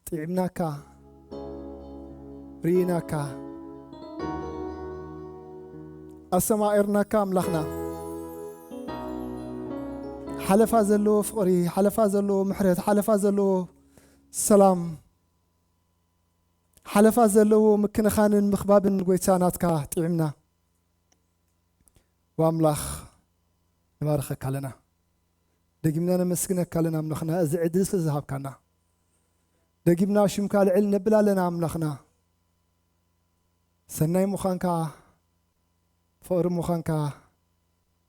ጥዒምናካ፣ ርኢናካ፣ ኣሰማዒርናካ ኣምላኽና። ሓለፋ ዘለዎ ፍቕሪ፣ ሓለፋ ዘለዎ ምሕረት፣ ሓለፋ ዘለዎ ሰላም፣ ሓለፋ ዘለዎ ምክንኻንን ምኽባብን ጎይታ ናትካ ጥዒምና። ወኣምላኽ ንባርኸካ ኣለና። ደጊምና ነመስግነካ ኣለና ኣምላኽና፣ እዚ ዕድል ስለ ዝሃብካና። ደጊምና ሽምካ ልዕል ነብል ኣለና ኣምላኽና። ሰናይ ምዃንካ፣ ፍቕሪ ምዃንካ፣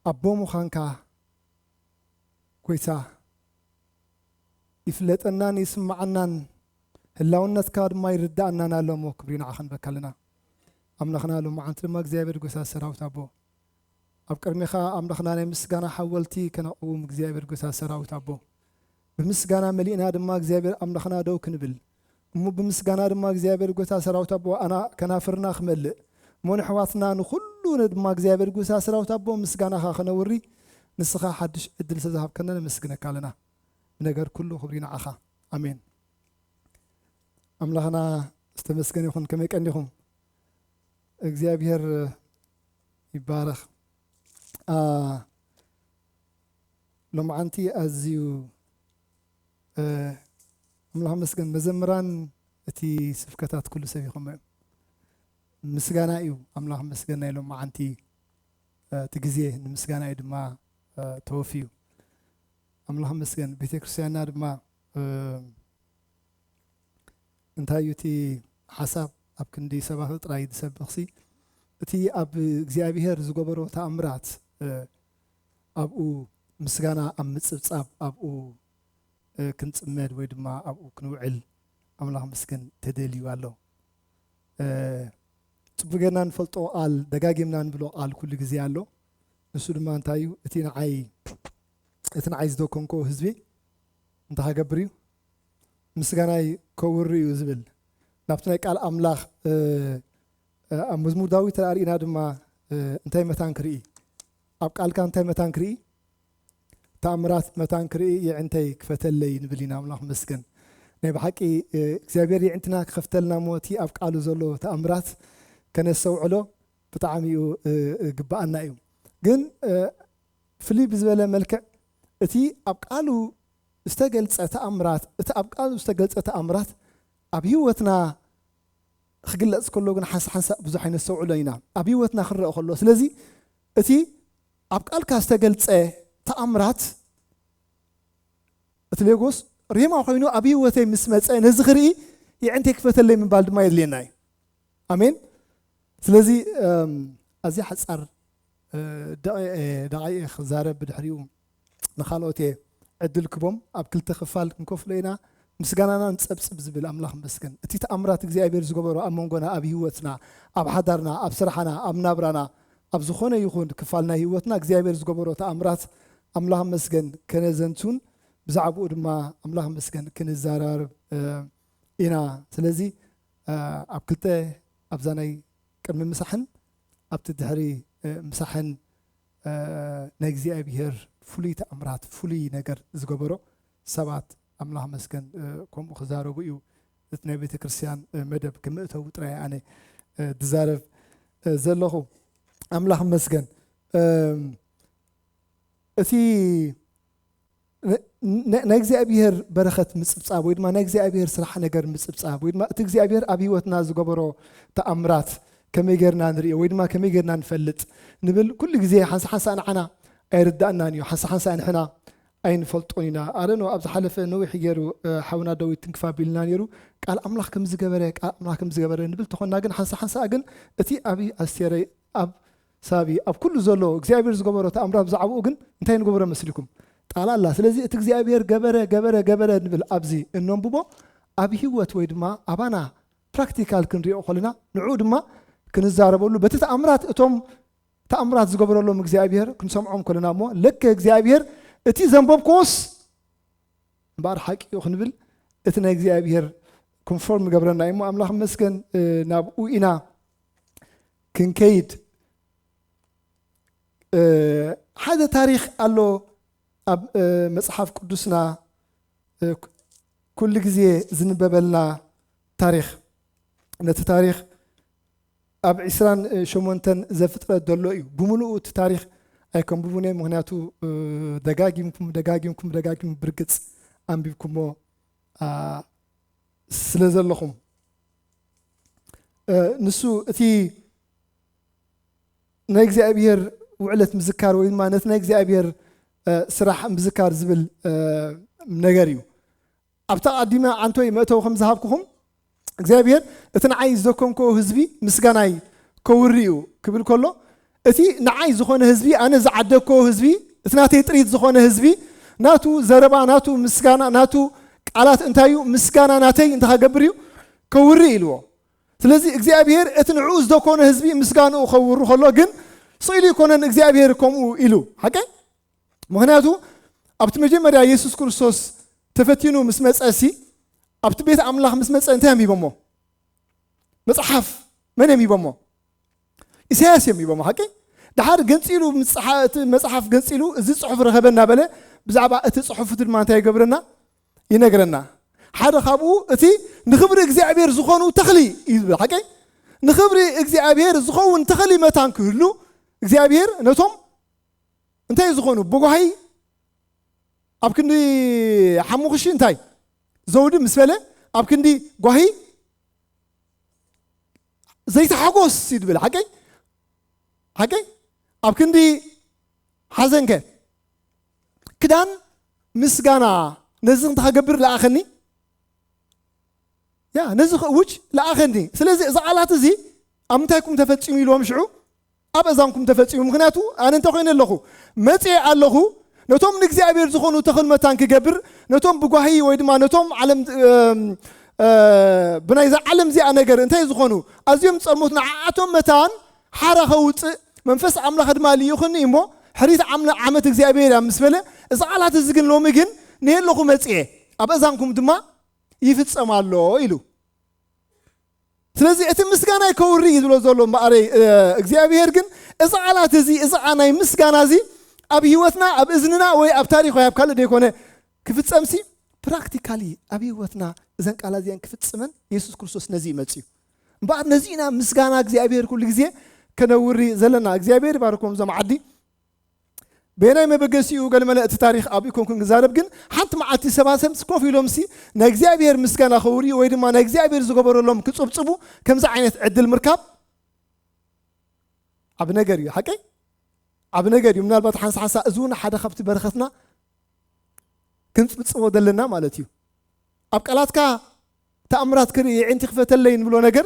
ኣቦ ምዃንካ፣ ጎይታ ይፍለጠናን ይስምዓናን፣ ህላውነትካ ድማ ይርድኣናን ኣሎ እሞ፣ ክብሪ ንዓኻ ንበካ ኣለና። ኣምላኽና፣ ሎማዓንቲ ድማ እግዚኣብሔር ጎይታ ሰራዊት ኣቦ፣ ኣብ ቅድሜኻ ኣምላኽና ናይ ምስጋና ሓወልቲ ከነቕውም፣ እግዚኣብሔር ጎይታ ሰራዊት ኣቦ፣ ብምስጋና መሊእና ድማ እግዚኣብሔር ኣምላኽና ደው ክንብል፣ እሞ ብምስጋና ድማ እግዚኣብሔር ጎይታ ሰራዊት ኣቦ ኣና ከናፍርና ክመልእ፣ እሞ ንሕዋትና ንኹሉ ድማ እግዚኣብሔር ጎይታ ሰራዊት ኣቦ ምስጋናኻ ከነውሪ፣ ንስኻ ሓድሽ ዕድል ስለ ዝሃብከና ነመስግነካ ኣለና። ብነገር ኩሉ ክብሪ ንዓኻ። ኣሜን። ኣምላኽና ዝተመስገነ ይኹን። ከመይ ቀኒኹም? እግዚኣብሔር ይባረኽ። አ፣ ሎማዓንቲ ኣዝዩ፣ እ፣ ኣምላኽ መስገን፣ መዘምራን እቲ ስብከታት ኩሉ ሰቢኾሞ እዮም። ምስጋና እዩ ኣምላኽ መስገን ናይ ሎማዓንቲ፣ እ፣ እቲ ግዜ ንምስጋና እዩ ድማ፣ እ፣ ተወፍዩ። ኣምላኽ መስገን፣ ቤተ ክርስቲያንና ድማ፣ እ፣ እንታይ እዩ እቲ ሓሳብ? ኣብ ክንዲ ሰባት ጥራይ ዝሰብኽሲ፣ እቲ ኣብ እግዚኣብሔር ዝገበሮ ተኣምራት፣ እ፣ ኣብኡ ምስጋና ኣብ ምጽብጻብ ኣብኡ፣ እ፣ ክንጽመድ ወይ ድማ ኣብኡ ክንውዕል ኣምላኽ መስገን ተደልዩ ኣሎ። እ፣ ጽቡቕ ጌርና ንፈልጦ ቃል፣ ደጋጊምና ንብሎ ቃል ኩሉ ግዜ ኣሎ። ንሱ ድማ እንታይ እዩ? እቲ ንዓይ፣ እቲ ንዓይ ዝደከምክዎ ህዝቢ እንታይ ክገብር እዩ? ምስጋናይ ከውሪ እዩ ዝብል። ናብቲ ናይ ቃል ኣምላኽ፣ እ፣ እ፣ ኣብ መዝሙር ዳዊት ተራእሪእና ድማ፣ እ፣ እንታይ መታን ክርኢ? ኣብ ቃልካ እንታይ መታን ክርኢ? ተኣምራት መታን ክርኢ የዕንተይ ክፈተለይ ንብል ኢና። ኣምላኽ መስገን። ናይ ብሓቂ፣ እ፣ እግዚኣብሔር የዕንትና ክኸፍተልና እሞ እቲ ኣብ ቃሉ ዘሎ ተኣምራት ከነስተውዕሎ ብጣዕሚ እዩ፣ እ፣ እ፣ ግብኣና እዩ። ግን፣ እ፣ ፍልይ ብዝበለ መልክዕ እቲ ኣብ ቃሉ ዝተገልጸ ተኣምራት፣ እቲ ኣብ ቃሉ ዝተገልጸ ተኣምራት ኣብ ህይወትና ክግለጽ ከሎ ግን ሓንሳ ሓንሳ ብዙሕ ኣይነስተውዕሎ ኢና፣ ኣብ ህይወትና ክረአ ከሎ። ስለዚ እቲ ኣብ ቃልካ ዝተገልጸ ተኣምራት እቲ ሌጎስ ሬማ ኮይኑ ኣብ ህይወተይ ምስ መጸ ነዚ ክርኢ የዕንተይ ክፈተለይ ምባል ድማ የድልየና እዩ። ኣሜን። ስለዚ፣ እም፣ ኣዝያ ሓጻር፣ እ፣ ደቂ-፣ እ፣ ደቂቕ እየ ክዛረብ፣ ብድሕሪኡ ንኻልኦት እየ ዕድል ክቦም። ኣብ ክልተ ክፋል ክንከፍሎ ኢና። ምስጋናና ንጸብጽብ ዝብል ኣምላኽ መስገን። እቲ ተኣምራት እግዚኣብሔር ዝገበሮ ኣብ መንጎና፣ ኣብ ህይወትና፣ ኣብ ሓዳርና፣ ኣብ ስራሕና፣ ኣብ ናብራና፣ ኣብ ዝኾነ ይኹን ክፋል ናይ ህይወትና እግዚኣብሔር ዝገበሮ ተኣምራት ኣምላኽ መስገን ከነዘንቱን ብዛዕባኡ ድማ ኣምላኽ መስገን ክንዘራረብ፣ እ፣ ኢና። ስለዚ፣ እ፣ ኣብ ክልተ፣ ኣብዛ ናይ ቅድሚ ምሳሕን ኣብቲ ድሕሪ፣ እ፣ ምሳሕን፣ እ፣ ናይ እግዚኣብሔር ፍሉይ ተኣምራት፣ ፍሉይ ነገር ዝገበሮ ሰባት ኣምላኽ መስገን፣ እ፣ ከምኡ ክዛረቡ እዩ። እቲ ናይ ቤተ ክርስቲያን፣ እ፣ መደብ ክምእተው ጥራይ ኣነ፣ እ፣ ዝዛረብ፣ እ፣ ዘለኹ። ኣምላኽ መስገን። እም፣ እቲ ነ-፣ ነ-፣ ናይ እግዚኣብሔር በረኸት ምጽብጻብ ወይ ድማ ናይ እግዚኣብሔር ስራሕ ነገር ምጽብጻብ ወይ ድማ እቲ እግዚኣብሔር ኣብ ህይወትና ዝገበሮ ተኣምራት ከመይ ጌርና ንርእዮ ወይ ድማ ከመይ ጌርና ንፈልጥ ንብል፣ ኩሉ ግዜ ሓንሳ ሓንሳ ንዓና ኣይርዳእናን እዩ። ሓንሳ ሓንሳ ንሕና ኣይንፈልጦን ኢና። ኣረኖ ኣብ ዝሓለፈ ነዊሕ ገይሩ፣ እ፣ ሓውና ዳዊት ትንክፍ ኣቢልና ነይሩ። ቃል ኣምላኽ ከም ዝገበረ፣ ቃል ኣምላኽ ከም ዝገበረ ንብል ተኾንና፣ ግን ሓንሳ ሓንሳ ግን እቲ ኣብይ ኣስቴረይ ኣብ ሳቢ ኣብ ኩሉ ዘሎ እግዚኣብሔር ዝገበሮ ተኣምራት ብዛዕባኡ ግን እንታይ ንገብሮ መስሊኩም? ጣላላ። ስለዚ እቲ እግዚኣብሔር ገበረ፣ ገበረ፣ ገበረ ንብል ኣብዚ እነንብቦ ኣብ ህይወት ወይ ድማ ኣባና ፕራክቲካል ክንሪኦ ከለና ንዕኡ ድማ ክንዛረበሉ በቲ ተኣምራት እቶም ተኣምራት ዝገበረሎም እግዚኣብሔር ክንሰምዖም ከለና እሞ ለከ እግዚኣብሔር እቲ ዘንበብክዎስ እምበኣር ሓቂ እዩ ክንብል እቲ ናይ እግዚኣብሔር ኮንፎርም ይገብረና እዩ። እሞ ኣምላኽ መስገን፣ እ፣ ናብኡ ኢና ክንከይድ። እ፣ ሓደ ታሪኽ ኣሎ ኣብ፣ እ፣ መጽሓፍ ቅዱስና፣ እ፣ ኩሉ ግዜ ዝንበበልና ታሪኽ፣ ነቲ ታሪኽ ኣብ ዕስራን ሸሞንተን ዘፍጥረት ዘሎ እዩ። ብምሉኡ እቲ ታሪኽ ኣይከንብቡን እየ፣ ምኽንያቱ፣ እ፣ ደጋጊምኩም፣ ደጋጊምኩም፣ ደጋጊምኩም ብርግጽ ኣንቢብኩሞ፣ ኣ፣ ስለ ዘለኹም። እ፣ ንሱ እቲ ናይ እግዚኣብሔር ውዕለት ምዝካር ወይ ድማ ነቲ ናይ እግዚኣብሔር፣ እ፣ ስራሕ ምዝካር ዝብል፣ እ፣ ነገር እዩ። ኣብታ ቀዲመ ኣንቶይ መእተዊ ከም ዝሃብኩኹም፣ እግዚኣብሔር እቲ ንዓይ ዝደከምክዎ ህዝቢ ምስጋናይ ከውሪ እዩ ክብል ከሎ፣ እቲ ንዓይ ዝኾነ ህዝቢ፣ ኣነ ዝዓደግክዎ ህዝቢ፣ እቲ ናተይ ጥሪት ዝኾነ ህዝቢ፣ ናቱ ዘረባ፣ ናቱ ምስጋና፣ ናቱ ቃላት እንታይ እዩ? ምስጋና ናተይ እንታይ ከገብር እዩ? ከውሪ ኢልዎ። ስለዚ እግዚኣብሔር እቲ ንዕኡ ዝደኮነ ህዝቢ ምስጋንኡ ከውሩ ከሎ ግን ስኢሉ ይኮነን እግዚኣብሔር ከምኡ ኢሉ። ሓቀይ? ምኽንያቱ ኣብቲ መጀመርያ የሱስ ክርስቶስ ተፈቲኑ ምስ መጸ ሲ፣ ኣብቲ ቤት ኣምላኽ ምስ መጸ እንታይ እዮም ሂቦሞ? መጽሓፍ መን እዮም ሂቦሞ? ኢሳያስ እዮም ሂቦሞ። ሓቀይ? ደሓር ገንጺሉ፣ ምጽሓ-፣ እቲ መጽሓፍ ገንጺሉ፣ "እዚ ጽሑፍ ረኸበ" እናበለ ብዛዕባ እቲ ጽሑፍ ድማ እንታይ ይገብረና? ይነግረና። ሓደ ካብኡ እቲ ንኽብሪ እግዚኣብሔር ዝኾኑ ተኽሊ እዩ ዝብል። ሓቀይ? ንኽብሪ እግዚኣብሔር ዝኸውን ተኽሊ መታን ክህሉ እግዚኣብሔር ነቶም እንታይ ዝኾኑ? ብጓሂ ኣብ ክንዲ ሓሙኽሺ እንታይ? ዘውዲ ምስ በለ ኣብ ክንዲ ጓሂ ዘይተሓጎስ እዩ ዝብል። ሓቀይ? ሓቀይ? ኣብ ክንዲ ሓዘንከ? ክዳን ምስጋና ነዚ እንታይ ክገብር ለኣኸኒ? ያ፣ ነዚ ክእውጅ ለኣኸኒ። ስለዚ እዚ ቃላት እዚ ኣብ ምንታይኩም ተፈጺሙ ኢልዎም ሽዑ? ኣብ እዛንኩም ተፈጺሙ። ምኽንያቱ ኣነ እንታይ ኮይነ ኣለኹ? መጺኤ ኣለኹ። ነቶም ንእግዚኣብሔር ዝኾኑ ተኽል መታን ክገብር፣ ነቶም ብጓሂ ወይ ድማ ነቶም ዓለም፣ እም፣ እ፣ ብናይዛ ዓለም እዚኣ ነገር እንታይ ዝኾኑ? ኣዝዮም ጸልሞት ንዓኣቶም መታን ሓራ ከውጽእ መንፈስ ኣምላኽ ድማ ልኢኹኒ እሞ፣ ሕሪት ዓምለ-፣ ዓመት እግዚኣብሔር እያ ምስ በለ፣ እዚ ቃላት እዚ ግን ሎሚ ግን ንየ ኣለኹ መጺኤ፣ ኣብ እዛንኩም ድማ ይፍጸም ኣሎ ኢሉ። ስለዚ እቲ ምስጋናይ ከውሪ እዩ ዝብሎ ዘሎ እምበኣረይ፣ እ፣ እግዚኣብሔር ግን እዚ ቃላት እዚ፣ እዚ ቃ-፣ ናይ ምስጋና እዚ ኣብ ህይወትና፣ ኣብ እዝንና ወይ ኣብ ታሪኽ ወይ ኣብ ካልእ ደይኮነ ክፍጸምሲ፣ ፕራክቲካሊ ኣብ ህይወትና እዘን ቃላት እዚኣን ክፍጽመን የሱስ ክርስቶስ ነዚ እዩ መጺኡ። እምበኣር ነዚ ኢና ምስጋና እግዚኣብሔር ኩሉ ግዜ ከነውሪ ዘለና። እግዚኣብሔር ይባርኮም እዞም ዓዲ። በየናይ መበገሲኡ ገለመለ እቲ ታሪኽ ኣብኡ ኮንኩን ክዛረብ፣ ግን ሓንቲ መዓልቲ ሰባት ሰምስ ኮፍ ኢሎምሲ ናይ እግዚኣብሔር ምስጋና ከውርዩ ወይ ድማ ናይ እግዚኣብሔር ዝገበረሎም ክጽብጽቡ ከምዚ ዓይነት ዕድል ምርካብ ዓቢ ነገር እዩ። ሓቀይ? ዓቢ ነገር እዩ። ምናልባት ሓንሳ ሓንሳ እዚ እውን ሓደ ካብቲ በረኸትና ክንጽብጽቦ ዘለና ማለት እዩ። ኣብ ቃላትካ ተኣምራት ክርኢ የዒንቲ ክፈተለይ ንብሎ ነገር፣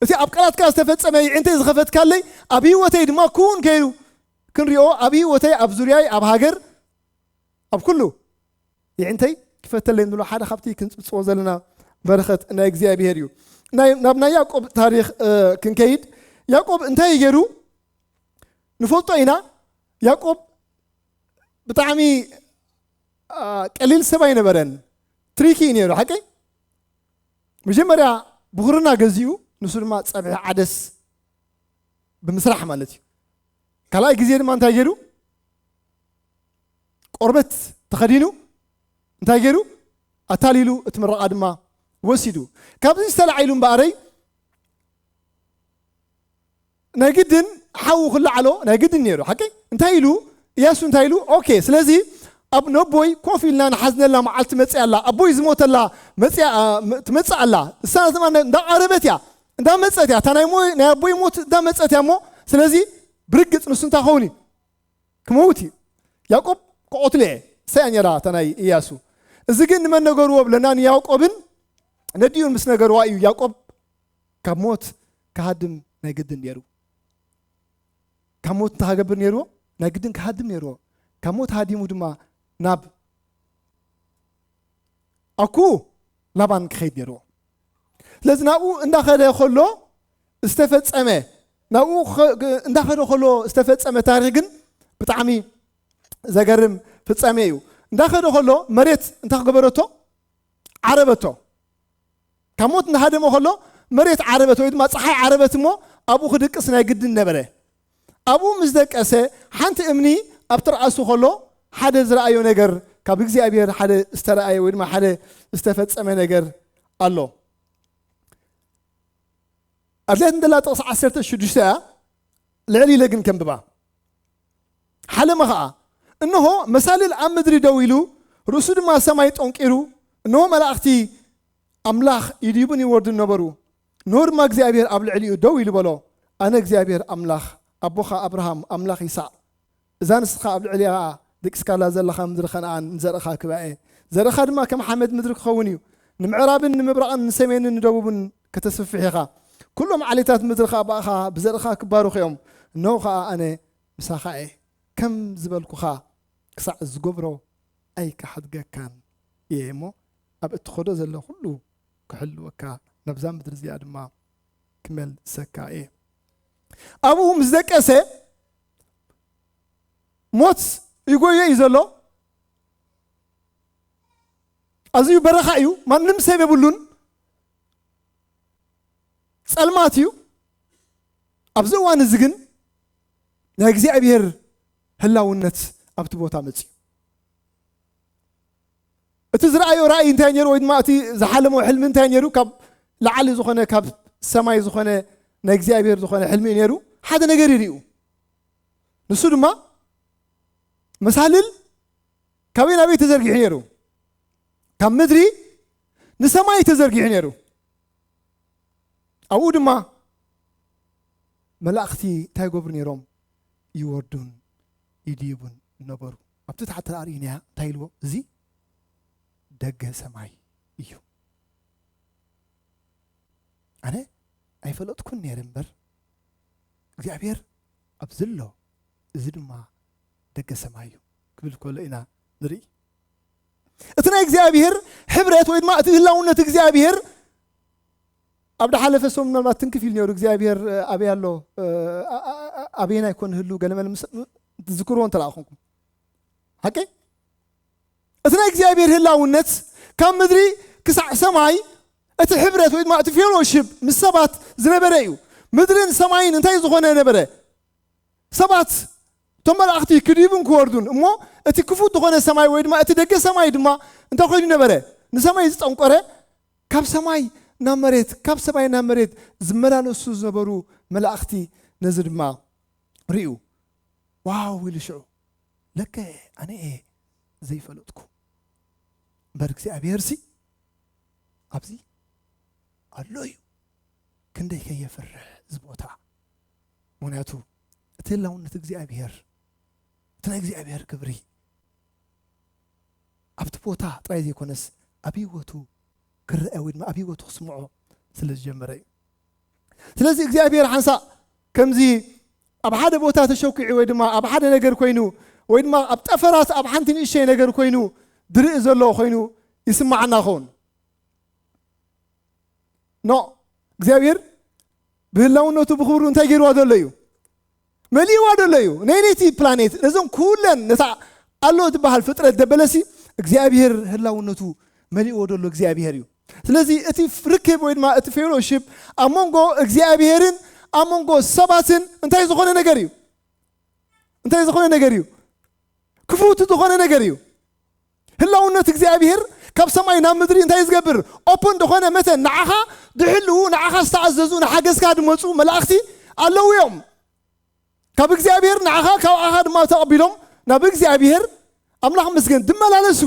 እቲ ኣብ ቃላትካ ዝተፈጸመ የዒንተይ ዝኸፈትካለይ ኣብ ህይወተይ ድማ ክውን ከይዱ ክንሪኦ፣ ኣብ ህይወተይ፣ ኣብ ዙርያይ፣ ኣብ ሃገር፣ ኣብ ኩሉ የዒንተይ ክፈተለይ ንብሎ ሓደ ካብቲ ክንጽብጽቦ ዘለና በረኸት ናይ እግዚኣብሔር እዩ። ናይ፣ ናብ ናይ ያዕቆብ ታሪኽ፣ እ፣ ክንከይድ፣ ያዕቆብ እንታይ እዩ ገይሩ ንፈልጦ ኢና። ያዕቆብ ብጣዕሚ፣ አ፣ ቀሊል ሰብ ኣይነበረን። ትሪኪ እዩ ነይሩ፣ ሓቀይ? መጀመርያ ብኹርና ገዚኡ፣ ንሱ ድማ ጸብሒ ዓደስ ብምስራሕ ማለት እዩ። ካልኣይ ግዜ ድማ እንታይ ገይሩ? ቆርበት ተኸዲኑ እንታይ ገይሩ? ኣታሊሉ፣ እቲ ምረቓ ድማ ወሲዱ። ካብዚ ዝተላዒሉ እምበኣረይ ናይ ግድን ሓዉ ክለዓሎ ናይ ግድን ነይሩ። ሓቂ? እንታይ ኢሉ? እያሱ እንታይ ኢሉ? ኦኬ፣ ስለዚ ኣብ ነቦይ ኮፍ ኢልና ንሓዝነላ መዓልቲ መጽያ ኣላ። ኣቦይ ዝሞተላ መጽያ፣ አ፣ ም-፣ ትመጽእ ኣላ። እሳ ድማ እንዳ-፣ እንዳቐረበት እያ። እንዳመጸት እያ። እታ ናይ ሞ-፣ ናይ ኣቦይ ሞት እንዳመጸት እያ እሞ፣ ስለዚ ብርግጽ ንሱ እንታይ ክኸውን እዩ? ክመውት እዩ። ያዕቆብ ክቐትሎ እየ። እሳ እያ ነይራ እታ ናይ እያሱ። እዚ ግን ንመን ነገርዎ ብለና? ንያዕቆብን ነዲኡን ምስ ነገርዋ እዩ ያዕቆብ ካብ ሞት ክሃድም ናይ ግድን ነይሩ። ካብ ሞት እንታይ ክገብር ነይርዎ? ናይ ግድን ክሃድም ነይርዎ። ካብ ሞት ሃዲሙ ድማ ናብ ኣኩ ላባን ክኸይድ ነይርዎ። ስለዚ ናብኡ እንዳኸደ ከሎ ዝተፈጸመ፣ ናብኡ ኸ-፣ እንዳኸደ ከሎ ዝተፈጸመ ታሪኽ ግን ብጣዕሚ ዘገርም ፍጻሜ እዩ። እንዳኸደ ከሎ መሬት እንታይ ክገበረቶ? ዓረበቶ። ካብ ሞት እንዳሃደመ ከሎ መሬት ዓረበት ወይ ድማ ጸሓይ ዓረበት እሞ ኣብኡ ክድቅስ ናይ ግድን ነበረ። ኣብኡ ምስ ደቀሰ ሓንቲ እምኒ ኣብ ትርኣሱ ከሎ ሓደ ዝረኣዮ ነገር ካብ እግዚኣብሔር ሓደ ዝተረኣየ ወይ ድማ ሓደ ዝተፈጸመ ነገር ኣሎ። ኣድልያት እንደላ ጥቕሲ ዓሰርተ ሽዱሽተ እያ። ልዕል ኢለ ግን ከንብባ። ሓለመ ኸኣ፣ እንሆ መሳልል ኣብ ምድሪ ደው ኢሉ፣ ርእሱ ድማ ሰማይ ጠንቂሩ፣ እንሆ መላእኽቲ ኣምላኽ ይድይቡን ይወርዱን ነበሩ። እንሆ ድማ እግዚኣብሔር ኣብ ልዕሊኡ ደው ኢሉ በሎ፣ ኣነ እግዚኣብሔር ኣምላኽ ኣቦኻ ኣብርሃም፣ ኣምላኽ ይስሐቅ፣ እዛ ንስኻ ኣብ ልዕሊኣ ደቂስካላ ዘለኻ ምድሪ ከነኣን ንዘርእኻ ክህባ እየ። ዘርእኻ ድማ ከም ሓመድ ምድሪ ክኸውን እዩ። ንምዕራብን ንምብራቕን ንሰሜንን ንደቡብን ከተስፍሕ ኢኻ። ኩሎም ዓሌታት ምድሪ ኸኣ ብኣኻ ብዘርእኻ ክባረኹ እዮም። እንሆ ኸኣ ኣነ ምሳኻ እየ። ከም ዝበልኩኻ ክሳዕ ዝገብሮ ኣይክሓድገካን እየ እሞ፣ ኣብ እትኸዶ ዘሎ ኩሉ ክሕልወካ፣ ናብዛ ምድሪ እዚኣ ድማ ክመልሰካ እየ። ኣብኡ ምስ ደቀሰ፣ ሞት ይጎዮ እዩ ዘሎ። ኣዝዩ በረኻ እዩ፣ ማንም ሰብ የብሉን፣ ጸልማት እዩ። ኣብዚ እዋን እዚ ግን ናይ እግዚኣብሔር ህላውነት ኣብቲ ቦታ መጽዩ። እቲ ዝረኣዮ ራእይ እንታይ ነይሩ? ወይ ድማ እቲ ዝሓለሞ ሕልሚ እንታይ ነይሩ? ካብ ላዕሊ ዝኾነ፣ ካብ ሰማይ ዝኾነ፣ ናይ እግዚኣብሔር ዝኾነ ሕልሚ እዩ ነይሩ። ሓደ ነገር ይርእዩ። ንሱ ድማ መሳልል ካበይ ናበይ ተዘርጊሑ ነይሩ? ካብ ምድሪ ንሰማይ ተዘርጊሑ ነይሩ። ኣብኡ ድማ መላእኽቲ እንታይ ይገብሩ ነይሮም? ይወርዱን ይድይቡን ነበሩ። ኣብቲ ታሕቲ ኣርእዩና እንታይ ኢልዎ? እዚ ደገ ሰማይ እዩ። ኣነ ኣይፈለጥኩን ነይረ እምበር፣ እግዚኣብሔር ኣብዚ ኣሎ፣ እዚ ድማ ደገ ሰማይ እዩ ክብል ከሎ ኢና ንርኢ። እቲ ናይ እግዚኣብሔር ሕብረት ወይ ድማ እቲ ህላውነት እግዚኣብሔር ኣብ ዝሓለፈ ሰሙን ምናልባት ትንክፍ ኢሉ ነይሩ። እግዚኣብሔር፣ እ፣ ኣበይ ኣሎ፣ እ፣ ኣ-፣ ኣ-፣ ኣ-፣ ኣበየናይ ኮን ህሉ ገለመለ ምስ-፣ ም-፣ ትዝክርዎ እንተ ደኣ ኾንኩም። ሓቀይ? እቲ ናይ እግዚኣብሔር ህላውነት ካብ ምድሪ ክሳዕ ሰማይ እቲ ሕብረት ወይ ድማ እቲ ፌሎሺፕ ምስ ሰባት ዝነበረ እዩ። ምድርን ሰማይን እንታይ ዝኾነ ነበረ? ሰባት፣ እቶም መላእኽቲ ክድይቡን ክወርዱን፣ እሞ እቲ ክፉት ዝኾነ ሰማይ ወይ ድማ እቲ ደገ ሰማይ ድማ እንታይ ኮይኑ ነበረ? ንሰማይ ዝጠንቆረ፣ ካብ ሰማይ ናብ መሬት፣ ካብ ሰማይ ናብ መሬት ዝመላለሱ ዝነበሩ መላእኽቲ ነዚ ድማ ርእዩ። ዋው ኢሉ ሽዑ፣ ለከ ኣነ እየ ዘይፈለጥኩ። እምበር እግዚኣብሔርሲ ኣብዚ ኣሎ እዩ። ክንደይ ከየፍርሕ እዚ ቦታ። ምኽንያቱ እቲ ህላውነት እግዚኣብሔር፣ እቲ ናይ እግዚኣብሔር ክብሪ ኣብቲ ቦታ ጥራይ ዘይኮነስ ኣብ ህይወቱ ክረአ ወይ ድማ ኣብ ህይወቱ ክስምዖ ስለ ዝጀመረ እዩ። ስለዚ እግዚኣብሔር ሓንሳእ ከምዚ ኣብ ሓደ ቦታ ተሸኪዑ ወይ ድማ ኣብ ሓደ ነገር ኮይኑ ወይ ድማ ኣብ ጠፈራት ኣብ ሓንቲ ንእሽተይ ነገር ኮይኑ ዝርኢ ዘሎ ኮይኑ ይስማዓና ኸውን። ኖ፣ እግዚኣብሔር ብህላውነቱ ብኽብሩ እንታይ ገይርዋ ዘሎ እዩ? መሊእዋ ዘሎ እዩ። ነይነይቲ ፕላኔት፣ ነዞም ኩለን፣ ነታ ኣሎ ዝበሃል ፍጥረት ደበለሲ እግዚኣብሔር ህላውነቱ መሊእዎ ዘሎ እግዚኣብሔር እዩ። ስለዚ እቲ ርክብ ወይ ድማ እቲ ፌሎሺፕ ኣብ መንጎ እግዚኣብሔርን ኣብ መንጎ ሰባትን እንታይ ዝኾነ ነገር እዩ? እንታይ ዝኾነ ነገር እዩ? ክፉት ዝኾነ ነገር እዩ። ህላውነት እግዚኣብሔር ካብ ሰማይ ናብ ምድሪ እንታይ ዝገብር? ኦፕን ዝኾነ መተን ንዓኻ ድሕልዉ፣ ንዓኻ ዝተኣዘዙ፣ ንሓገዝካ ድመፁ መላእኽቲ ኣለዉ እዮም። ካብ እግዚኣብሔር ንዓኻ፣ ካብ ኣኻ ድማ ተቐቢሎም ናብ እግዚኣብሔር ኣምላኽ መስገን ድመላለሱ።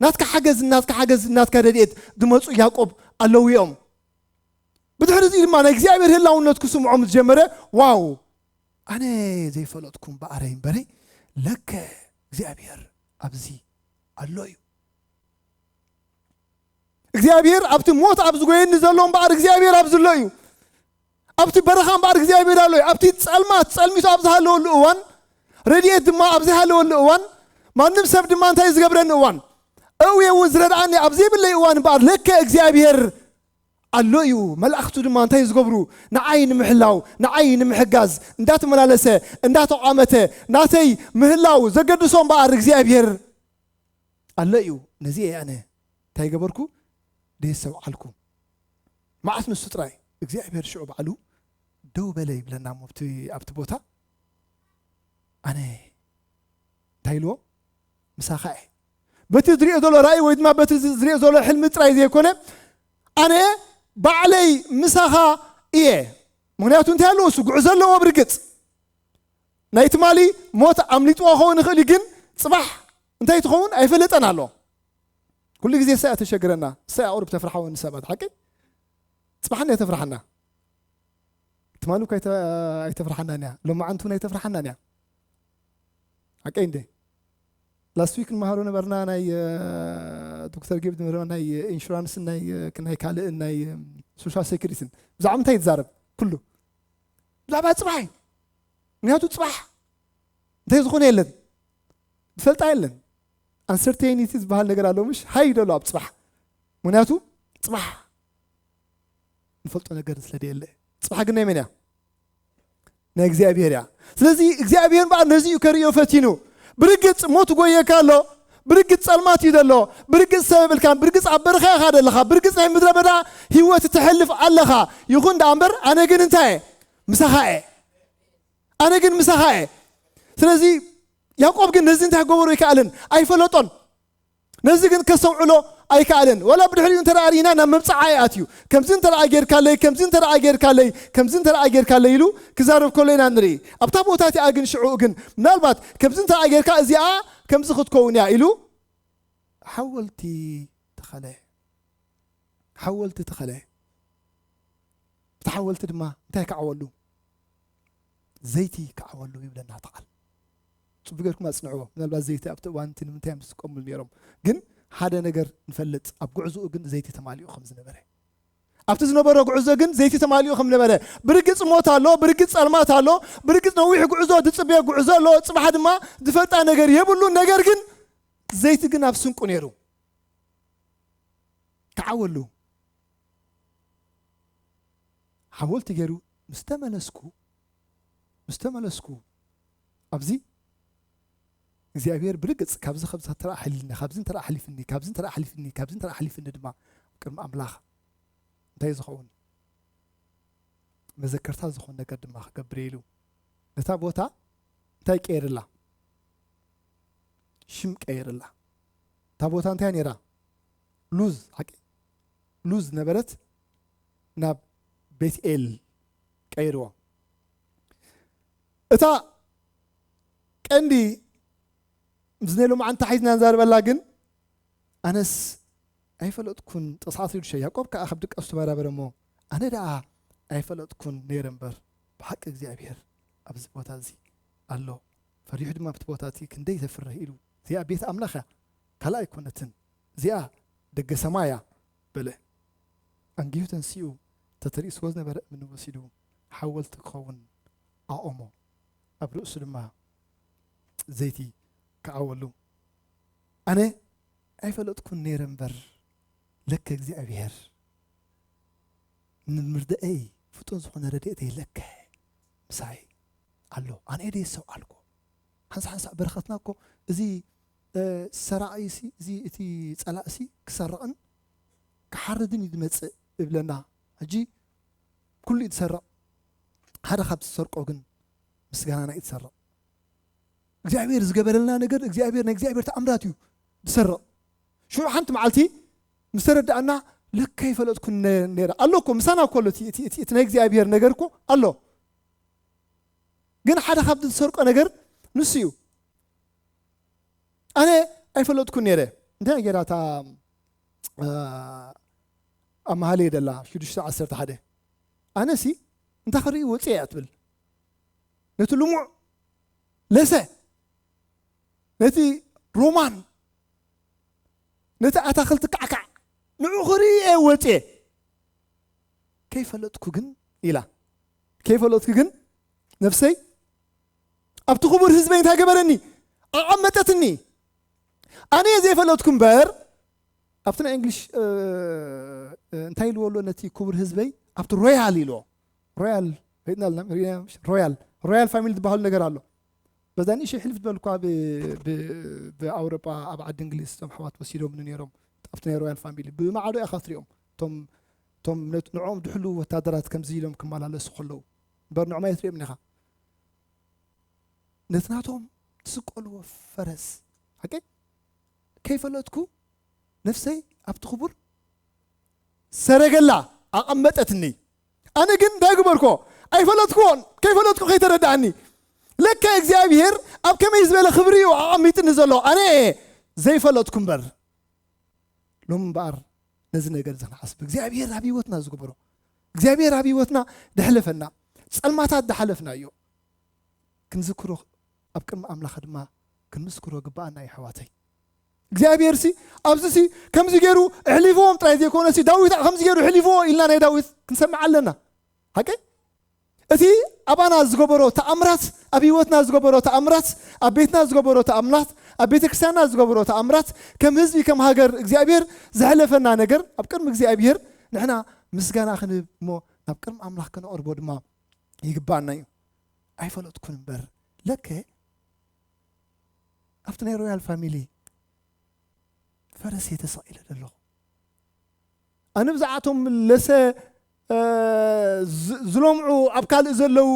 ናትካ ሓገዝ፣ ናትካ ሓገዝ፣ ናትካ ረድኤት ድመፁ ያዕቆብ ኣለዉ እዮም። ብድሕሪ እዚ ድማ ናይ እግዚኣብሔር ህላውነት ክስምዖም ዝጀመረ፣ ዋው፣ ኣነ ዘይፈለጥኩም በኣረይ እምበረይ፣ ለከ እግዚኣብሔር ኣብዚ ኣሎ እዩ። እግዚኣብሔር ኣብቲ ሞት ኣብ ዝጎየኒ ዘሎ እምበኣር እግዚኣብሔር ኣብዚ ኣሎ እዩ። ኣብቲ በረኻ እምበኣር እግዚኣብሔር ኣሎ እዩ። ኣብቲ ጸልማት ጸልሚቱ ኣብ ዝሃለወሉ እዋን፣ ረድኤት ድማ ኣብ ዘይሃለወሉ እዋን፣ ማንም ሰብ ድማ እንታይ ዝገብረኒ እዋን፣ እውየ እውን ዝረድኣኒ ኣብ ዘይብለይ እዋን እምበኣር ለከ እግዚኣብሔር ኣሎ እዩ። መላእኽቱ ድማ እንታይ ዝገብሩ? ንዓይ ንምሕላው፣ ንዓይ ንምሕጋዝ እንዳተመላለሰ፣ እንዳተቋመተ፣ ናተይ ምህላው ዘገድሶ እምበኣር እግዚኣብሔር ኣሎ እዩ። ነዚ እየ ኣነ እንታይ ገበርኩ? ደየስተውዓልኩ። መዓት ንሱ ጥራይ እግዚኣብሔር ሽዑ ባዕሉ ደው በለ ይብለና እሞ ኣብቲ፣ ኣብቲ ቦታ ኣነ እንታይ ኢልዎ? ምሳኻ እየ። በቲ ዝሪኦ ዘሎ ራእይ ወይ ድማ በቲ ዝሪኦ ዘሎ ሕልሚ ጥራይ ዘይኮነ፣ ኣነ ባዕለይ ምሳኻ እየ። ምኽንያቱ እንታይ ኣለዎ? እሱ ጉዕዞ ኣለዎ ብርግጽ። ናይ ትማሊ ሞት ኣምሊጥዎ ክኸውን ይኽእል እዩ፣ ግን ጽባሕ እንታይ ትኸውን ኣይፈለጠን ኣሎ። ኩሉ ግዜ እሳ እያ ተሸግረና፣ እሳ እያ ቁሩብ ተፍርሓወኒ ሰባት፣ ሓቂ? ጽባሕ እንድያ ተፍርሓና። ትማሊ እኳ ኣይተ-፣ ኣይተፍርሓናን እያ፣ ሎማዓንቲ እውን ኣይተፍርሓናን እያ። ሓቀይ እንዴ? ላስት ዊክ ንመሃሮ ነበርና፣ ናይ፣ እ፣ ዶክተር ጌብ ነበርና፣ ናይ ኢንሹራንስን ናይ፣ እ፣ ናይ ካልእን ናይ፣ እ፣ ሶሻል ሴኩሪቲን። ብዛዕባ እንታይ ትዛረብ? ኩሉ ብዛዕባ ጽባሕ እዩ። ምክንያቱ ጽባሕ እንታይ ዝኾነ የለን፣ ዝፈልጣ የለን። ኣንሰርቴኒቲ ዝበሃል ነገር ኣሎ፣ ምሽ ሃይ ደሎ ኣብ ጽባሕ። ምክንያቱ ጽባሕ ንፈልጦ ነገር ስለ ደየለ። ጽባሕ ግን ናይ መን እያ? ናይ እግዚኣብሔር እያ። ስለዚ እግዚኣብሔር እምበኣር ነዚ እዩ ከርእዮ ፈቲኑ። ብርግጽ ሞት ጎየካ ኣሎ፣ ብርግጽ ጸልማት እዩ ዘሎ፣ ብርግጽ ሰብ የብልካን፣ ብርግጽ ኣብ በረኻ ኢኻ ዘለኻ፣ ብርግጽ ናይ ምድረ በዳ ህይወት ትሕልፍ ኣለኻ። ይኹን ደኣ እምበር ኣነ ግን እንታይ እየ? ምሳኻ እየ። ኣነ ግን ምሳኻ እየ። ስለዚ ያዕቆብ ግን ነዚ እንታይ ክገበሮ ኣይከኣለን፣ ኣይፈለጦን። ነዚ ግን ከስተውዕሎ ኣይከኣለን። ወላ ብድሕሪኡ እንተ ደኣ ርኢና ናብ መብጽዓ ይኣትዩ። ከምዚ እንተ ደኣ ጌርካለይ፣ ከምዚ እንተ ደኣ ጌርካለይ፣ ከምዚ እንተ ደኣ ጌርካለይ ኢሉ ክዛረብ ከሎ ኢና ንርኢ። ኣብታ ቦታ እቲኣ ግን ሽዑ ግን ምናልባት ከምዚ እንተ ደኣ ጌርካ እዚኣ ከምዚ ክትከውን እያ ኢሉ ሓወልቲ ተኸለ። ሓወልቲ ተኸለ። እቲ ሓወልቲ ድማ እንታይ ክዓወሉ? ዘይቲ ክዓወሉ ይብለና እቲ ቃል። ጽቡቅ ጌርኩም ኣጽንዕዎ። ምናልባት ዘይቲ ኣብቲ እዋን እቲ ንምንታይ እዮም ዝጥቀሙሉ ነይሮም? ግን ሓደ ነገር ንፈልጥ፣ ኣብ ጉዕዞኡ ግን ዘይቲ ተማሊኡ ከም ዝነበረ። ኣብቲ ዝነበሮ ጉዕዞ ግን ዘይቲ ተማሊኡ ከም ነበረ። ብርግጽ ሞት ኣሎ፣ ብርግጽ ጸልማት ኣሎ፣ ብርግጽ ነዊሕ ጉዕዞ ዝጽበዮ ጉዕዞ ኣሎ፣ ጽባሕ ድማ ዝፈልጣ ነገር የብሉን። ነገር ግን ዘይቲ ግን ኣብ ስንቁ ነይሩ። ክዓወሉ ሓወልቲ ገይሩ ምስ ተመለስኩ፣ ምስ ተመለስኩ፣ ኣብዚ እግዚኣብሔር ብርግጽ ካብዚ፣ ካብዚ ተራ ሓሊልና፣ ካብዚ እንተ ሓሊፍኒ፣ ካብዚ እንተ ሓሊፍኒ፣ ካብዚ እንተ ሓሊፍኒ ድማ ቅድሚ ኣምላኽ እንታይ ዝኸውን መዘከርታ ዝኾን ነገር ድማ ክገብር ኢሉ ነታ ቦታ እንታይ ቀይርላ? ሽም ቀይርላ። እታ ቦታ እንታይ ነይራ? ሉዝ፣ ሓቂ ሉዝ ነበረት፣ ናብ ቤትኤል ቀይርዎ። እታ ቀንዲ ምስ ናይ ሎማዓንቲ ሓይትና ንዛረበላ ግን፣ ኣነስ ኣይፈለጥኩን፣ ጥቕሲ ዓሰርተ ሽዱሽተ፣ ያዕቆብ ከኣ ካብ ድቃሱ ተበራበረ እሞ፣ ኣነ ደኣ ኣይፈለጥኩን ነይረ እምበር፣ ብሓቂ እግዚኣብሔር ኣብዚ ቦታ እዚ ኣሎ፣ ፈሪሑ ድማ ኣብቲ ቦታ እቲ ክንደይ ዘፍርህ ኢሉ፣ እዚኣ ቤት ኣምላኽ እያ፣ ካልእ ኣይኮነትን፣ እዚኣ ደገ ሰማይ እያ በለ። ኣንጊሁ ተንሲኡ፣ ተተሪእስዎ ዝነበረ እምኒ ወሲዱ፣ ሓወልቲ ክኸውን ኣቖሞ። ኣብ ርእሱ ድማ ዘይቲ ከዓወሉ። ኣነ ኣይፈለጥኩን ነይረ እምበር፣ ለከ እግዚኣብሔር ንምርዳኤይ ፍጡን ዝኾነ ረድኤተይ ለከ ምሳይ ኣሎ። ኣነ እየ ዘየስተውዓልኩ። ሓንሳእ ሓንሳእ በረኸትና እኮ እዚ፣ እ፣ ሰራቒ ሲ፣ እዚ እቲ ጸላእ ሲ ክሰርቕን ክሓርድን እዩ ዝመጽእ ይብለና። ሕጂ ኩሉ እዩ ዝሰርቕ። ሓደ ካብ ዝሰርቆ ግን ምስጋናና እዩ ዝሰርቕ። እግዚኣብሔር ዝገበረልና ነገር፣ እግዚኣብሔር፣ ናይ እግዚኣብሔር ተኣምራት እዩ ዝሰርቕ። ሽዑ ሓንቲ መዓልቲ ምስ ተረዳእና፣ ለካ ይፈለጥኩን ነ-፣ ነይረ። ኣሎ እኮ፣ ምሳና እኮ ኣሎ፣ እቲ፣ እቲ፣ እቲ፣ እቲ ናይ እግዚኣብሔር ነገር እኮ ኣሎ። ግን ሓደ ካብቲ ዝሰርቆ ነገር ንሱ እዩ። ኣነ ኣይፈለጥኩን ነይረ። እንታይ ገይራ እታ፣ እ፣ ኣብ መሃለየ ደላ ሽዱሽተ ዓሰርተ ሓደ? ኣነሲ እንታይ ክርኢ ወፅየ እያ ትብል። ነቲ ልሙዕ ለሰ፣ ነቲ ሮማን፣ ነቲ ኣታኽልቲ ካዕካዕ፣ ንዑ ክርኢ እየ ወፅየ። ከይፈለጥኩ ግን ኢላ፣ ከይፈለጥኩ ግን ነፍሰይ ኣብቲ ክቡር ህዝበይ እንታይ ገበረኒ? ኣቐመጠትኒ። ኣነ እየ ዘይፈለጥኩ እምበር፣ ኣብቲ ናይ እንግሊሽ፣ እ፣ እ፣ እንታይ ኢልዎ ኣሎ ነቲ ክቡር ህዝበይ? ኣብቲ ሮያል ኢልዎ። ሮያል ፈይጥና ኣለና፣ ሪና፣ ሮያል፣ ሮያል ፋሚሊ ዝበሃሉ ነገር ኣሎ። በዛ ንእሽተይ ሕልፍ ዝበልኳ ብ-፣ ብ-፣ ብኣውሮጳ ኣብ ዓዲ እንግሊዝ እቶም ኣሕዋት ወሲዶምኒ ነይሮም። ኣብቲ ናይ ሮያል ፋሚሊ ብማዕዶ ኢኻ ትሪኦም። እቶም፣ እቶም ነት-፣ ንዕኦም ድሕሉ ወታደራት ከምዚ ኢሎም ክመላለሱ ከለዉ። እምበር ንዕኦም ኣይትሪኦም ኢኻ። ነቲ ናቶም ትስቀልዎ ፈረስ፣ ሓቂ? ከይፈለጥኩ ነፍሰይ ኣብቲ ክቡር ሰረገላ ኣቐመጠትኒ። ኣነ ግን እንታይ ግበርኮ? ኣይፈለጥኩዎን። ከይፈለጥኩ ከይተረድኣኒ፣ ለካ እግዚኣብሔር ኣብ ከመይ ዝበለ ክብሪ እዩ ኣቐሚጥኒ ዘሎ። ኣነ እየ ዘይፈለጥኩ እምበር። ሎም እምበኣር ነዚ ነገር እዚ ክንሓስብ፣ እግዚኣብሔር ኣብ ህይወትና ዝገበሮ፣ እግዚኣብሔር ኣብ ህይወትና ደሕለፈና፣ ጸልማታት ደሓለፍናዮ ክንዝክሮ፣ ኣብ ቅድሚ ኣምላኽ ድማ ክንምስክሮ ግባኣና እዩ። ኣሕዋተይ፣ እግዚኣብሔር ሲ ኣብዚ ሲ ከምዚ ገይሩ ኣሕሊፍዎም ጥራይ ዘይኮነ ሲ፣ ዳዊት ከምዚ ገይሩ ኣሕሊፍዎ ኢልና ናይ ዳዊት ክንሰምዕ ኣለና። ሓቂ? እቲ ኣባና ዝገበሮ ተኣምራት፣ ኣብ ህይወትና ዝገበሮ ተኣምራት፣ ኣብ ቤትና ዝገበሮ ተኣምራት፣ ኣብ ቤተ ክርስቲያንና ዝገበሮ ተኣምራት፣ ከም ህዝቢ፣ ከም ሃገር እግዚኣብሔር ዘሕለፈና ነገር ኣብ ቅድሚ እግዚኣብሔር ንሕና ምስጋና ክንህብ እሞ ናብ ቅድሚ ኣምላኽ ከነቕርቦ ድማ ይግባኣና እዩ። ኣይፈለጥኩን እምበር፣ ለከ ኣብቲ ናይ ሮያል ፋሚሊ ፈረስ እየ ተሰቒለ ዘለኹ። ኣነ ብዛዕባቶም ለሰ ዝለምዑ ኣብ ካልእ ዘለዉ፣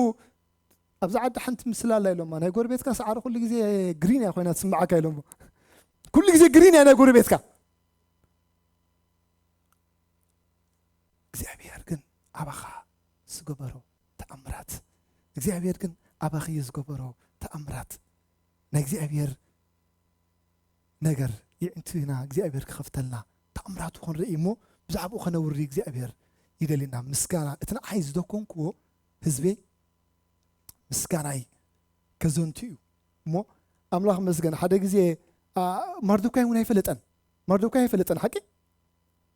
ኣብዛ ዓዲ ሓንቲ ምስላ ኣላ ኢሎማ፣ ናይ ጎረቤትካ ሰዓሪ ኩሉ ግዜ ግሪን እያ ኮይና ትስምዓካ ኢሎሞ። ኩሉ ግዜ ግሪን እያ ናይ ጎረቤትካ። እግዚኣብሔር ግን ኣባኻ ዝገበሮ ተኣምራት፣ እግዚኣብሔር ግን ኣባኺ ዝገበሮ ተኣምራት፣ ናይ እግዚኣብሔር ነገር የዕንቱ ኢና እግዚኣብሔር ክኸፍተልና፣ ተኣምራቱ ክንርኢ እሞ ብዛዕባኡ ከነውሪ እግዚኣብሔር ይደልየና። ምስጋና፣ እቲ ንዓይ ዝደኮንክዎ ህዝበይ ምስጋናይ ከዘንቱ እዩ። እሞ ኣምላኽ መስገን። ሓደ ግዜ፣ ኣ፣ ማርዶካይ እውን ኣይፈለጠን። ማርዶካይ ኣይፈለጠን፣ ሓቂ?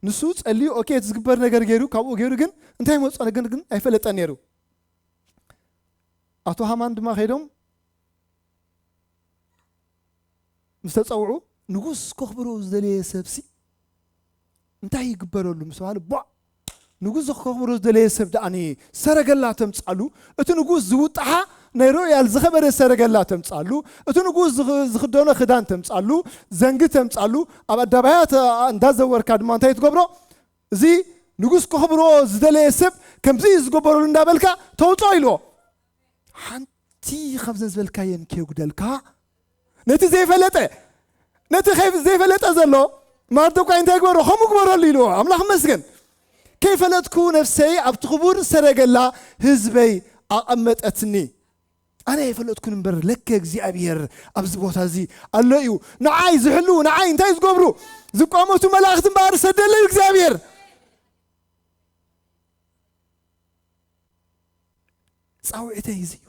ንሱ ጸልዩ፣ ኦኬ፣ እቲ ዝግበር ነገር ገይሩ፣ ካብኡ ገይሩ፣ ግን እንታይ መጾ ነገር ግን ኣይፈለጠን ነይሩ። ኣቶ ሃማን ድማ ከይዶም ምስ ተጸውዑ፣ ንጉስ ከኽብሮ ዝደለየ ሰብሲ እንታይ ይግበረሉ ምስ በሃሉ፣ ቧዕ! ንጉስ ከኽብሮ ዝደለየ ሰብ ደኣኒ ሰረገላ ተምጻሉ፣ እቲ ንጉስ ዝውጣሓ ናይ ሮያል ዝኸበረ ሰረገላ ተምጻሉ፣ እቲ ንጉስ ዝኽ-፣ ዝኽደኖ ክዳን ተምጻሉ፣ ዘንጊ ተምጻሉ፣ ኣብ ኣዳባያት እንዳዘወርካ ድማ እንታይ ትገብሮ? እዚ ንጉስ ከኽብሮ ዝደለየ ሰብ ከምዚ እዩ ዝገበረሉ እንዳበልካ ተውጾ ኢልዎ። ሓንቲ ካብዘን ዝበልካየን ከየጉደልካ፣ ነቲ ዘይፈለጠ፣ ነቲ ከይ-፣ ዘይፈለጠ ዘሎ ማርዶካይ እንታይ ግበሮ? ከምኡ ግበረሉ ኢልዎ። ኣምላኽ መስገን። ከይፈለጥኩ ነፍሰይ ኣብቲ ክቡር ሰረገላ ህዝበይ ኣቐመጠትኒ። ኣነ ኣይፈለጥኩን እምበር ለከ እግዚኣብሔር ኣብዚ ቦታ እዚ ኣሎ እዩ። ንዓይ ዝሕልዉ፣ ንዓይ እንታይ ዝገብሩ? ዝቋመቱ መላእኽቲ እምበኣር ሰደለዩ እግዚኣብሔር። ጻውዒተይ እዚ እዩ።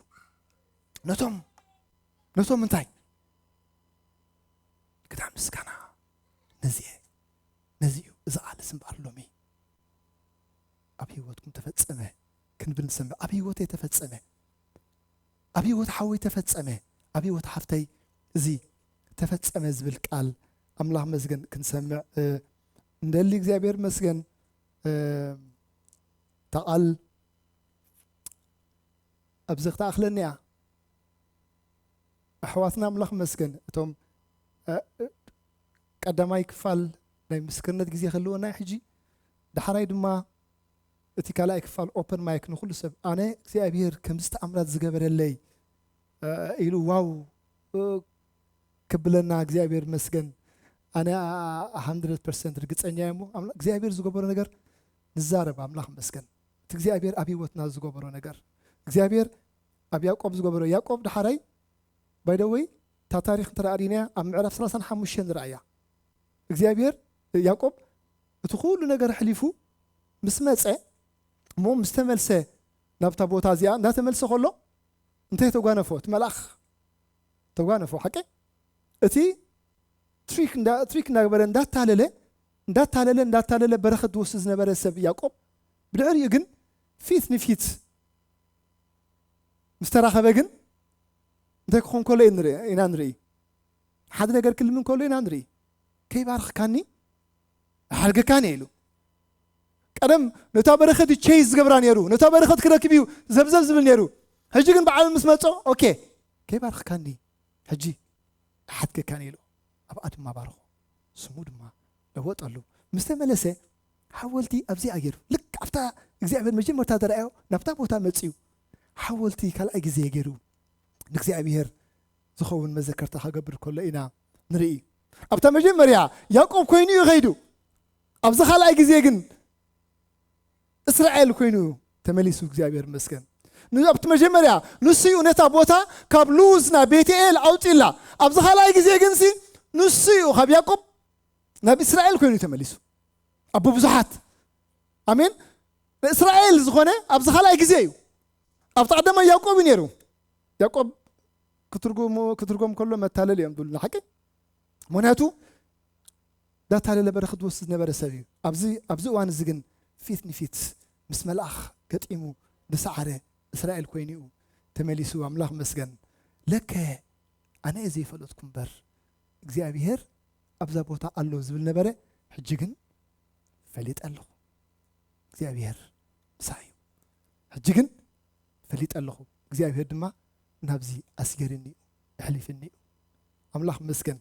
ነቶም፣ ነቶም እንታይ? ክዳ ምስጋና ነዚ እየ። ነዚ እዩ። እዚ ቃልስ እምበኣር ሎሚ ኣብ ህይወትኩም ተፈጸመ ክንብል ንሰምዕ። ኣብ ህይወተይ ተፈጸመ። ኣብ ህይወት ሓወይ ተፈጸመ። ኣብ ህይወት ሓፍተይ እዚ ተፈጸመ ዝብል ቃል ኣምላኽ መስገን ክንሰምዕ፣ እ፣ እንደሊ እግዚኣብሔር መስገን፣ እ፣ እታ ቃል ኣብዚ ክትኣኽለኒ እያ። ኣሕዋትና ኣምላኽ መስገን እቶም፣ እ፣ ቀዳማይ ክፋል ናይ ምስክርነት ግዜ ክህልወና እዩ ሕጂ። ዳሕራይ ድማ እቲ ካልኣይ ክፋል ኦፐን ማይክ ንኹሉ ሰብ ኣነ እግዚኣብሔር ከምዚ ተኣምራት ዝገበረለይ፣ እ፣ ኢሉ ዋው፣ እ፣ ክብለና እግዚኣብሔር መስገን። ኣነ፣ ኣ-፣ ኣ-፣ ሃንድረድ ፐርሰንት ርግጸኛ እየ እሞ ኣምላ-፣ እግዚኣብሔር ዝገበሮ ነገር ንዛረብ። ኣምላኽ መስገን። እቲ እግዚኣብሔር ኣብ ህይወትና ዝገበሮ ነገር። እግዚኣብሔር ኣብ ያዕቆብ ዝገበሮ፣ ያዕቆብ ዳሕራይ፣ ባይ ዘ ወይ፣ እታ ታሪኽ እንተ ደኣ ርኢናያ ኣብ ምዕራፍ ሰላሳን ሓሙሽተን ንርኣያ። እግዚኣብሔር፣ ያዕቆብ እቲ ኩሉ ነገር ኣሕሊፉ ምስ መጸ፣ እሞ ምስ ተመልሰ ናብታ ቦታ እዚኣ እንዳተመልሰ ከሎ፣ እንታይ ተጓነፎ? እቲ መልኣኽ ተጓነፎ፣ ሓቂ? እቲ ትሪክ እንዳ-፣ ትሪክ እንዳገበረ እንዳታለለ፣ እንዳታለለ፣ እንዳታለለ በረኸት ዝወስድ ዝነበረ ሰብ ያዕቆብ፣ ብድሕሪኡ ግን ፊት ንፊት ምስ ተራኸበ ግን እንታይ ክኾን ከሎ እዩ ንርኢ-፣ ኢና ንርኢ። ሓደ ነገር ክልምን ከሎ ኢና ንርኢ። "ከይባርኽካኒ እሓድገካን እየ" ኢሉ። ቀደም ነታ በረኸት እዩ ቼዝ ዝገብራ ነይሩ። ነታ በረኸት ክረክብ እዩ ዘብዘብ ዝብል ነይሩ። ሕጂ ግን ብዓል ምስ መጾ፣ "ኦኬ፣ ከይባርኽካኒ ሕጂ እሓድገካን እየ" ኢሉ። ኣብኣ ድማ ባርኾ። ስሙ ድማ ለወጠሉ። ምስ ተመለሰ ሓወልቲ ኣብዚኣ ገይሩ። ልክ ኣብታ እግዚኣብሔር መጀመርታ ዘርኣዮ ናብታ ቦታ መጺኡ። ሓወልቲ ካልኣይ ግዜ ገይሩ። ንእግዚኣብሔር ዝኸውን መዘከርታ ከገብር ከሎ ኢና ንርኢ። ኣብታ መጀመርያ ያዕቆብ ኮይኑ እዩ ከይዱ። ኣብዚ ካልኣይ ግዜ ግን እስራኤል ኮይኑ ተመሊሱ። እግዚኣብሔር ይመስገን። ን-፣ ኣብቲ መጀመርያ ንሱ እዩ ነታ ቦታ ካብ ሉዝ ናብ ቤትኤል ኣውፂላ። ኣብዚ ካልኣይ ግዜ ግን ሲ ንሱ እዩ ካብ ያዕቆብ ናብ እስራኤል ኮይኑ ተመሊሱ። ኣቦ ብዙሓት። ኣሜን። እስራኤል ዝኾነ ኣብዚ ካልኣይ ግዜ እዩ። ኣብቲ ቀደማይ ያዕቆብ እዩ ነይሩ። ያዕቆብ ክትርጉሙ፣ ክትርጎም ከሎ መታለል እዮም ዝብሉ ንሓቂ። ምኽንያቱ ዳታለለ በረኸት ዝወስድ ዝነበረ ሰብ እዩ። ኣብዚ፣ ኣብዚ እዋን እዚ ግን ፊት ንፊት ምስ መልኣኽ ገጢሙ ዝሰዓረ እስራኤል ኮይኑ እዩ ተመሊሱ። ኣምላኽ መስገን። ለከ ኣነ እየ ዘይፈለጥኩ እምበር እግዚኣብሔር ኣብዛ ቦታ ኣሎ ዝብል ነበረ። ሕጂ ግን ፈሊጠ ኣለኹ። እግዚኣብሔር ምሳይ እዩ። ሕጂ ግን ፈሊጠ ኣለኹ። እግዚኣብሔር ድማ ናብዚ ኣስገርኒ እዩ፣ ኣሕሊፍኒ እዩ። ኣምላኽ መስገን።